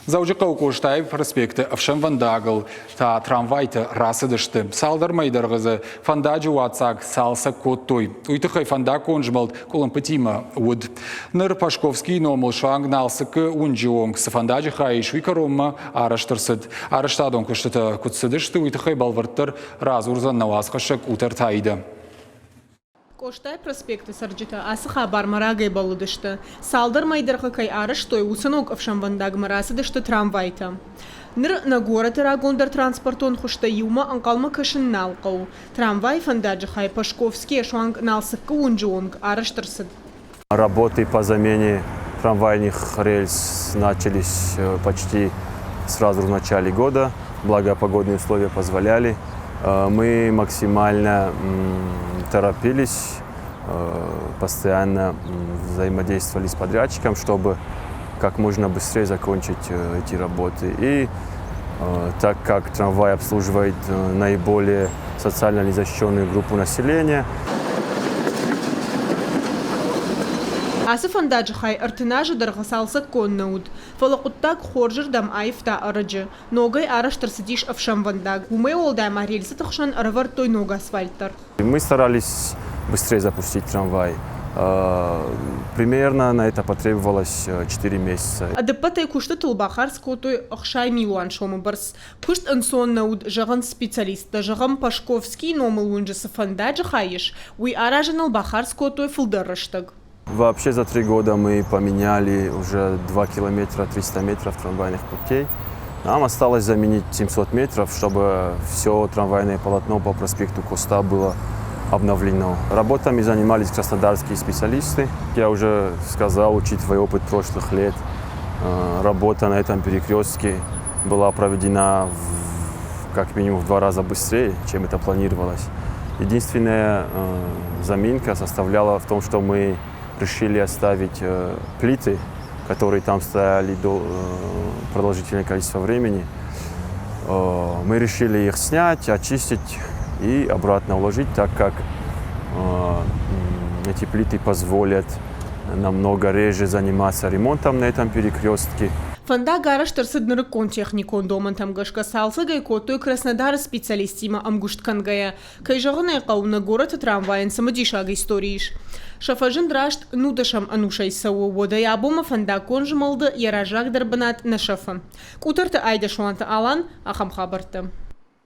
Дзӕуджыхъӕуы Къостайы проспекты ӕфсӕнвӕндагыл та трамвайтӕ рацыдысты. Цалдӕр мӕйы дӕргъы дзы фӕндаджы уаццаг цалцӕг кодтой. Уый тыххӕй фӕндаггон змӕлд къуылымпытимӕ уыд. Ныр Пашковскийы номыл суанг Налцыккы уынджы онг цы фӕндаджы хай ис, уый кӕронмӕ арӕзт ӕрцыд. Арӕзтадон куыстытӕ куыд цыдысты, уый тыххӕй бӕлвырддӕр радзурдзӕн нӕ уацхӕссӕг Къутӕрты Аидӕ. Къостайы проспекты цӕрджытӕ ацы хабармӕ рагӕй бӕллыдысты. Цалдӕр мӕй дӕргъы кӕй арӕзтой, уыцы ног ӕфсӕнвӕндагмӕ рацыдысты трамвайтӕ. Ныр нӕ горӕты рагондӕр транспортон хуызтӕй иумӕ ӕнхъӕлмӕ кӕсын нал хъӕуы. Трамвайы фӕндаджы хай Пашковскийӕ суанг Налцыккы уынджы онг арӕзт ӕрцыд. Работы по замене трамвайных рельс начались почти сразу в начале года, благо погодные условия позволяли. Мы максимально торопились, постоянно взаимодействовали с подрядчиком, чтобы как можно быстрее закончить эти работы. И так как трамвай обслуживает наиболее социально незащищенную группу населения. Ацы фӕндаджы хай 30 азы дӕргъы цалцӕггонд нӕ уыд, фӕлӕ хъуыддаг хорзырдӕм аивта ӕрӕджы. Ногӕй арӕзт ӕрцыдис ӕфсӕнвӕндаг, уымӕй уӕлдай ма рельсыты хсӕн ӕрӕвӕрдтой ног асфальт дӕр. Мы старались быстрее запустить трамвай. Примерно на это потребовалось 4 месяца. Ӕдӕппӕтӕй куыстытыл бахардз кодтой 60 милуан сомы бӕрц. Куыст ӕнцон нӕ уыд, зӕгъынц специалисттӕ. Зӕгъӕм, Пашковскийы номыл уынджы цы фӕндаджы хай ис, уый аразыныл бахардз кодтой фылдӕр рӕстӕг. Вообще за 3 года мы поменяли уже 2 километра 300 метров трамвайных путей. Нам осталось заменить 700 метров, чтобы все трамвайное полотно по проспекту Коста было обновлено. Работами занимались краснодарские специалисты. Я уже сказал, учитывая опыт прошлых лет, работа на этом перекрестке была проведена как минимум в два раза быстрее, чем это планировалось. Единственная заминка составляла в том, что мы решили оставить плиты, которые там стояли до продолжительное количество времени. Мы решили их снять, очистить и обратно уложить, так как эти плиты позволят намного реже заниматься ремонтом на этом перекрестке. Фӕндаг арӕзт ӕрцыд нырыккон техникон домӕнтӕм гӕсгӕ, цалцӕг ӕй кодтой Краснодары специалисттимӕ ӕмгуыст кӕнгӕйӕ. Кӕй зӕгъын ӕй хъӕуы, нӕ горӕты трамвайӕн цымыдисаг истори ис. Сӕ фӕзынд раст нудӕсӕм ӕнусӕй цӕуы, уӕдӕй абонмӕ фӕндаггон змӕлды йӕ раззагдӕр бынат нӕ сӕфы. Къутӕрты Айдӕсуанты Алан, ахӕм хабӕрттӕ.